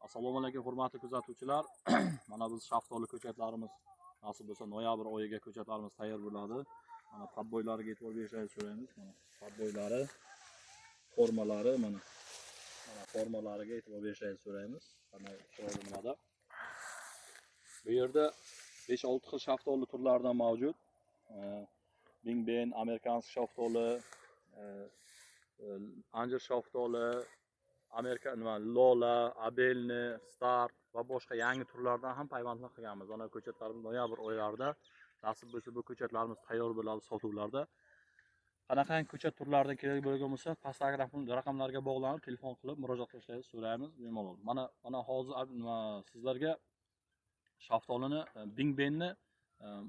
Assalomu alaykum, hurmatli kuzatuvchilar. Mana biz shaftoli ko'chatlarimiz, nasib bo'lsa, noyabr oyiga ko'chatlarimiz tayyor bo'ladi. Mana подбой lariga e'tibor berishlaringizni so'raymiz. Mana подбой lari, formalari, mana formalariga e'tibor berishlaringizni so'raymiz. Qanday chiroyli nimada. Bu yerda 5-6 xil shaftoli turlaridan mavjud. Bing Ben, американский shaftoli, anjir shaftoli, Amerika nima, Lola, Abelni, Star va boshqa yangi turlardan ham payvandlar qilganmiz. Mana ko'chatlarimiz noyabr oylarida, nasib bo'lsa, bu ko'chatlarimiz tayyor bo'ladi sotuvlarda. Qanaqangi ko'chat turlaridan kerak bo'lgan bo'lsa, pastdagi raqamlarga bog'lanib, telefon qilib murojaat qilishlaringizni so'raymiz bemalol. Mana hozir nima, sizlarga shaftolini, Bing Benni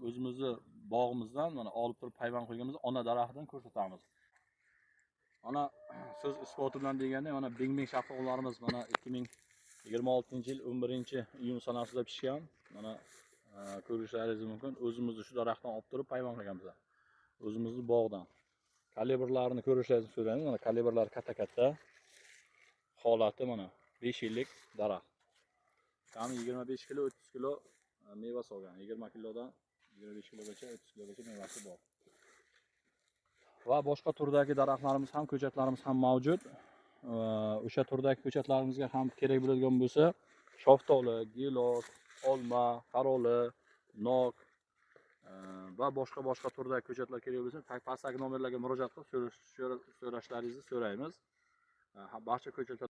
o'zimizni bog'imizdan mana olib turib payvand qo'yganmiz, ona daraxtidan ko'rsatamiz. Mana so'z isboti bilan deganda, mana Bing Beng shaftolilarimiz mana 2026-yil 11-iyun sanasida pishgan. Mana ko'rishlaringiz mumkin. O'zimizni shu daraxtdan olib turib payvand qilganmiz. O'zimizni bog'dan. Kalibrlarini ko'rishlaringizni so'raymiz. Mana kalibrlari katta-katta. Holati mana 5 yillik daraxt. Kami 25 kilo, 30 kilo meva solgan. 20 kilodan 25 kilogacha, 30 kilogacha mevasi bor. Va boshqa turdagi daraxtlarimiz ham, ko'chatlarimiz ham mavjud. O'sha turdagi ko'chatlarimizga ham kerak bo'ladigan bo'lsa, shaftoli, gilos, olma, qaroli, nok va boshqa boshqa turdagi ko'chatlar kerak bo'lsa, pastdagi nomerlarga murojaat qilib so'rashlaringizni so'raymiz. Barcha ko'chatlar